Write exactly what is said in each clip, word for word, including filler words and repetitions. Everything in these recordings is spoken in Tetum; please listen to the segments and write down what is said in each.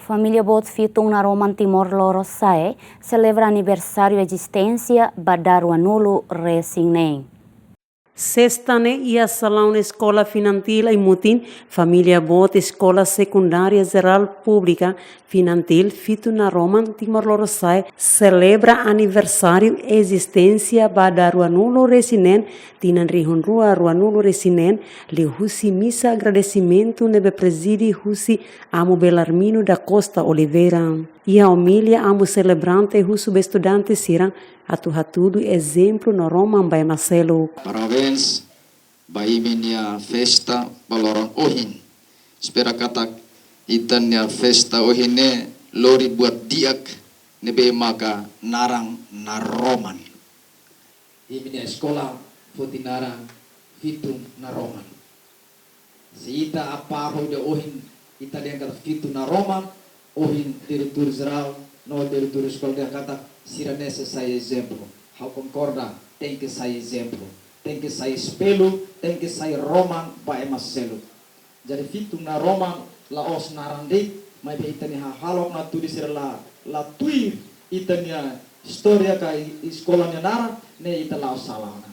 Família boot Fitun Naroman Timor Lorosa'e selebra aniversáriu ezisténsia ba dala ruanulu resin neen. Sesta ne'e iha salaun Eskola Finantil Aimutin, família boot Eskola Sekundária Jerál Públika Finantil Fitun Naroman Timor Lorosa'e selebra aniversáriu ezisténsia ba dala ruanulu resin neen, tinan rihun rua ruanulu resin neen, liuhusi misa agradesimentu ne'ebé prezide husi Amu Belarmino da Costa Oliveira. Iha omilia, Amu selebrante husu ba estudante sira atu hatudu ezemplu naroman ba ema seluk. Parabéns ba imi-nia festa ba loron ohin. Espera katak ita-nia festa ohin ne'e lori buat di'ak ne'ebé maka naran naroman. Imi-nia eskola foti naran Fitun Naroman. Se ita apá ho ida ohin, ita dehan katak Fitun Naroman, ohin diretór jerál no diretór eskola dehan katak sira-ne'e sei sai ezemplu. Ha'u konkorda, tenke sai ezemplu, tenke sai espellu, tenke sai roman ba ema seluk. Jadi Fitun Naroman la'ós naran de'it, maibé ita-nia hahalok no atitude sira la, la tuir ita-nia istória ka i-, eskola nia naran, ne'e ita la'o sala ona.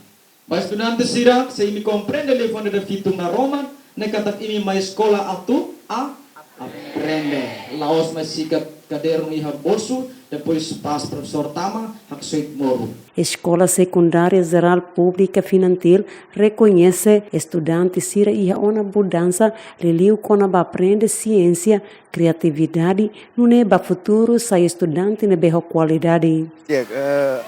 Ba estudante sira, se imi komprende liafuan ida Fitun Naroman, ne'e katak imi mai eskola atu a-, aprende. La'ós mai sikat kadernu iha bolsu, depois pas profesór tama, haksoit moru. Eskola Sekundária Jerál Públika Finantil rekoñese estudante sira iha ona mudansa, liuliu kona-ba aprende siénsia, kriatividade, nune'e ba futuru sai estudante ne'ebé ho kualidade. Ya, eh,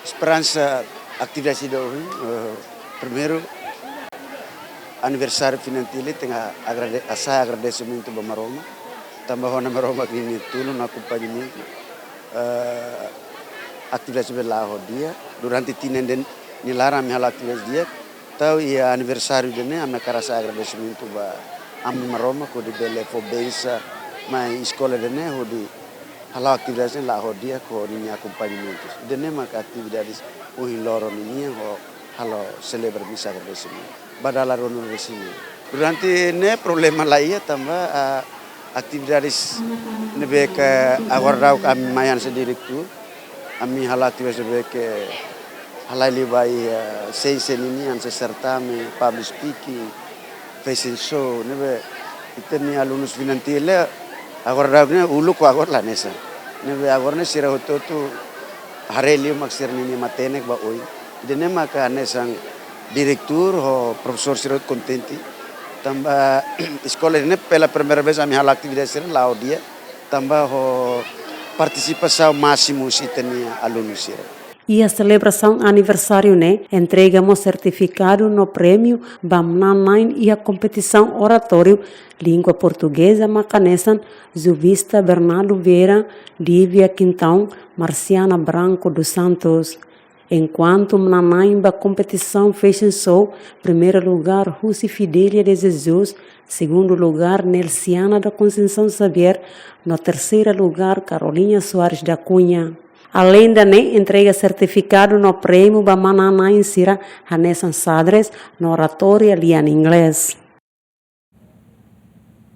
esperansa atividade ida ohin, eh, primeiru, aniversáriu Finantil tenke agrade-, hasa'e agradesimentu ba Maromak, tanba ho Maromak nia tulun no akompañamentu, eh, atividade ne'e la'o ho di'ak, durante tinan ida nia laran ami halo atividade di'ak, tau iha aniversáriu ida-ne'e, ami hakarak hasa'e agradesimentu ba Amu Maromak hodi bele fó bensa mai eskola ida-ne'e hodi hala'o atividade ne'e la'o ho di'ak ho ninia akompañamentu. Ida-ne'e maka atividade ohin loron ninian ho halo selebra misa agradesimentu. Ba dala ruanulu resin neen. Durante ne'e problema la iha tanba, ah, atividade ne'ebé ke agora daudaun ami mai hanesan diretór. Ami halo atividade ne'ebé ke halai liu ba iha, eh, siénsia ninian, hanesan sertame, public speaking, fashion show, ne'ebé ita-nia alunus Finantil agora daudaun ne'e uluk ho agora la hanesan. Ne'ebé agora ne'e sira hotu-hotu haree liu mak sira-ninia matenek ba oin. Ida-ne'e maka hanesan diretór ho profesór sira hotu kontente. Tanba eskola ne'e pela primeira vez ami halo atividade sira la'o di'ak. Tanba ho partisipasaun másimu husi ita-nia alunu sira. Iha selebrasaun aniversáriu ne'e, entrega mós sertifikadu no prémiu ba manán-na'in iha kompetisaun oratóriu língua portugeza maka hanesan Juvista Bernardo Vieira, Dívia Quintão, Marciana Branco dos Santos. Enkuantu manán-na'in ba kompetisaun fashion show, primeiro lugar husi Fidelia de Jesus, segundo lugar Nelciana da Conceição Xavier, no terceiro lugar Carolina Soares da Cunha. Além de ne'e, entrega sertifikadu no prémiu ba manán-na'in sira hanesan xadrez no oratória lian inglés.